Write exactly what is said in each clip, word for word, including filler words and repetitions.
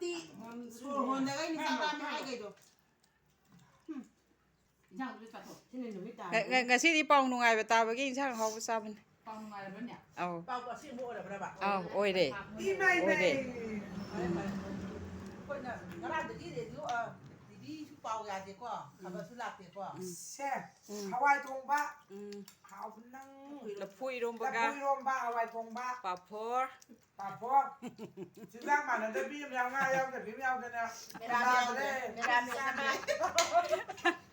T. ꯁꯣꯔ ꯍꯣꯟꯗꯒꯩ ꯅꯤꯁꯥ ꯄꯥꯝꯃꯦ ꯍꯥꯏꯈꯩꯗꯣ꯫ ꯏꯟꯁꯥꯡꯗꯨ ꯆꯥꯊꯣꯛ꯫ ꯁꯤꯅ ꯅꯨꯃꯤꯠ ꯇꯥꯔꯦ꯫ ꯉ- ꯉ- ꯉꯁꯤꯗꯤ ꯄꯥꯎ ꯅꯨꯡꯉꯥꯏꯕ ꯇꯥꯕꯒꯤ ꯏꯟꯁꯥꯡ ꯑꯍꯥꯎꯕ ꯆꯥꯕꯅꯦ꯫ ꯄꯥꯎ ꯅꯨꯡꯉꯥꯏꯔꯕ꯭ꯔꯅꯦ? ꯑꯧ꯫ ꯄꯥꯎꯗꯣ ꯑꯁꯦꯡꯕ ꯑꯣꯏꯔꯕ꯭ꯔꯕ? ꯑꯧ, ꯑꯣꯏꯔꯦ꯫ ꯏꯃꯥꯏ, ꯑꯣꯏꯔꯦ꯫ ꯏꯃꯥꯏ꯫ ꯑꯩꯈꯣꯏꯅ ꯉꯔꯥꯡꯗꯒꯤ ꯔꯦꯗꯤꯑꯣ, ꯑ, ꯇꯤꯚꯤꯁꯨ ꯄꯥꯎ ꯌꯥꯗꯦꯀꯣ, ꯈꯕꯔꯁꯨ ꯂꯥꯛꯇꯦꯀꯣ꯫ ꯁꯦ, ꯍꯋꯥꯏ ꯊꯣꯡꯕ, ꯎꯝ꯫ ꯍꯥꯎꯕ ꯅꯪ. ꯂꯐꯨ ꯏꯔꯣꯝꯕꯒ ꯂꯐꯨ ꯏꯔꯣꯝꯕ, ꯍꯋꯥꯏ ꯊꯣꯡꯕ, ꯄꯥꯐꯣꯔ꯫ ꯄꯥꯐꯣꯔ, ꯆꯤꯟꯖꯥꯛ ꯃꯥꯟꯅꯗꯕꯤ ꯑꯃ ꯌꯥꯎ, ꯉꯥ ꯌꯥꯎꯗꯕꯤ ꯑꯃ ꯌꯥꯎꯗꯅ ꯃꯦꯔꯥꯃꯦꯁ, ꯆꯥꯗ꯭ꯔꯦ꯫ ꯃꯦꯔꯥꯃꯦꯁ ꯑꯃ꯫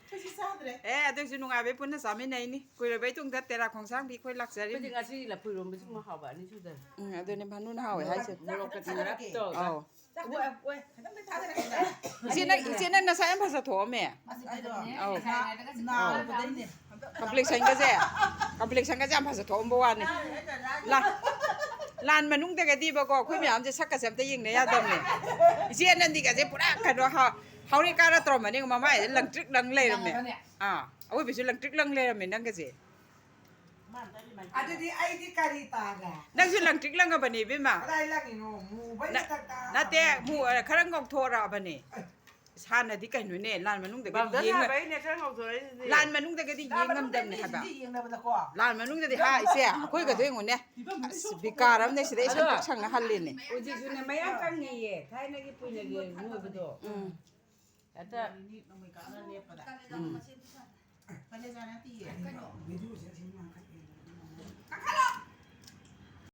ꯑꯩꯈꯣꯏꯁꯨ ꯆꯥꯗ꯭ꯔꯦ꯫ ꯑꯦ, ꯑꯗꯨꯏꯁꯨ ꯅꯨꯡꯉꯥꯏꯕꯩ ꯄꯨꯟꯅ ꯆꯥꯃꯤꯟꯅꯩꯅꯤ꯫ ꯀꯨꯏꯔꯕꯩ ꯇꯨꯡꯗ ꯇꯦꯔꯥ ꯈꯣꯡꯁꯥꯡꯕꯤ ꯑꯩꯈꯣꯏ ꯑꯩꯈꯣꯏꯗꯤ ꯂꯥꯛꯆꯔꯤꯕꯅꯤ꯫ ꯉꯁꯤ ꯂꯐꯨ ꯏꯔꯣꯝꯕꯁꯤꯃ ꯍꯥꯎꯕ ꯑꯅꯤ ꯁꯨꯗꯅ꯫ ꯎꯝ, ꯑꯗꯨꯅꯦ ꯃꯅꯨꯅ ꯍꯥꯎꯋꯦ ꯍꯥꯏꯁꯦ꯫ ꯃꯣꯔꯣꯛꯀ ꯊꯨꯝ ꯈꯔ ꯇꯧꯔꯒ꯫ ꯑꯧ꯫ ꯆꯥꯛ ꯑꯣꯏ, ꯑꯣꯏ, ꯈꯤꯇꯪꯗꯤ ꯊꯥꯗꯔꯛꯀꯦ꯫ ꯏꯆꯦ ꯅꯪ, ꯏꯆꯦ ꯅꯪ ꯅꯁꯥ ꯌꯥꯝ ꯐꯖꯊꯣꯛꯑꯝꯃꯦ꯫ ꯑꯁ, ꯑꯩꯗꯣ ꯑꯧ꯫ ꯅꯥꯔꯨꯕꯗꯩꯅꯦ꯫ ꯀꯝꯄ꯭ꯂꯦꯛꯁꯟꯒꯁꯦ, ꯀꯝꯄ꯭ꯂꯦꯛꯁꯟꯒꯁꯦ ꯌꯥꯝ ꯐꯖꯊꯣꯛꯑꯝꯕ ꯋꯥꯅꯤ꯫ ꯂꯥꯟ, ꯂꯥꯟ ꯃꯅꯨꯡꯗꯒꯗꯤꯕꯀꯣ ꯑꯩꯈꯣꯏ ꯃꯌꯥꯝꯁꯦ ꯁꯛꯀꯁꯦ ꯑꯝꯇ ꯌꯦꯡꯅ ꯌꯥꯗꯕꯅꯦ꯫ ꯏꯆꯦ ꯑꯅꯟꯗꯤꯒꯁꯦ ꯄꯨꯔꯥ ꯀꯩꯅꯣ ꯍꯥ-, ꯍꯥꯎꯔꯦ ꯀꯥꯔ ꯇꯧꯔꯝꯃꯅꯤ, ꯃꯃꯥꯏꯁꯦ ꯂꯪꯇ꯭ꯔꯤꯛ ꯂꯪ ꯂꯩꯔꯝꯃꯦ꯫ ꯑꯥ, ꯑꯋꯣꯏꯕꯁꯨ ꯂꯪꯇ꯭ꯔꯤꯛ ꯂꯪ ꯂꯩꯔꯝꯃꯦ ꯅꯪꯒꯁꯦ꯫ ꯑꯗꯨꯗꯤ ꯑꯩꯗꯤ ꯀꯔꯤ ꯇꯥꯔꯦ? ꯅꯪꯁꯨ ꯂꯪꯇ꯭ꯔꯤꯛ ꯂꯪꯉꯕꯅꯦ ꯏꯕꯦꯝꯃ꯫ ꯀꯗꯥꯏ ꯂꯪꯉꯤꯅꯣ? ꯃꯨꯕꯩ ꯅ-, ꯃꯊꯛꯇ ꯅꯠꯇꯦ, ꯃꯨ-, ꯈꯔ ꯉꯧꯊꯣꯔꯛꯑꯕꯅꯦ꯫ ꯍꯥꯟꯅꯗꯤ ꯀꯩꯅꯣꯅꯦ, ꯂꯥꯟ ꯃꯅꯨꯡꯗꯒꯗꯤ ꯕꯥꯝꯗ ꯌꯦꯡꯉ-, ꯁꯥꯕꯩꯅꯦ ꯈꯔ ꯉꯧꯊꯣꯔꯛꯏꯁꯤꯗꯤ꯫ ꯂꯥꯟ ꯃꯅꯨꯡꯗꯒꯗꯤ ꯌꯦꯡ ꯉꯝꯗꯕꯅꯦ ꯍꯥꯏꯕ꯫ ꯌꯦꯡꯅꯕꯗꯀꯣ꯫ ꯂꯥꯟ ꯃꯅꯨꯡꯗꯗꯤ ꯍꯥ ꯏꯆꯦ, ꯑꯩꯈꯣꯏꯒꯗꯣ ꯌꯦꯡꯉꯨꯅꯦ꯫ ꯑꯁ, ꯕꯤꯀꯥꯔ ꯑꯃꯅꯦ ꯁꯤꯗ ꯏꯁꯪ ꯑꯗꯣ ꯇ꯭ꯔꯤꯛ ꯁꯪꯅ ꯍꯜꯂꯤꯅꯦ꯫ ꯍꯧꯖꯤꯛꯁꯨꯅꯦ ꯃꯌꯥꯝ ꯀꯪꯉꯤꯌꯦ꯫ ꯊꯥꯏꯅꯒꯤ ꯄꯨꯏꯅꯒꯤ ꯅꯣꯏꯕꯗꯣ꯫ ꯎꯝ꯫ ꯍꯦꯛꯇ ꯅꯤꯅꯤ ꯅꯣꯡꯃꯩ ꯀꯥꯞꯅ ꯂꯦꯞꯄꯗ꯫ ꯀꯂꯦꯖꯥ ꯅꯠꯇꯤꯌꯦ꯫ ꯚꯤꯗꯤꯑꯣꯁꯦ ꯑꯁꯤ ꯉꯥꯡꯈꯠꯂꯦ꯫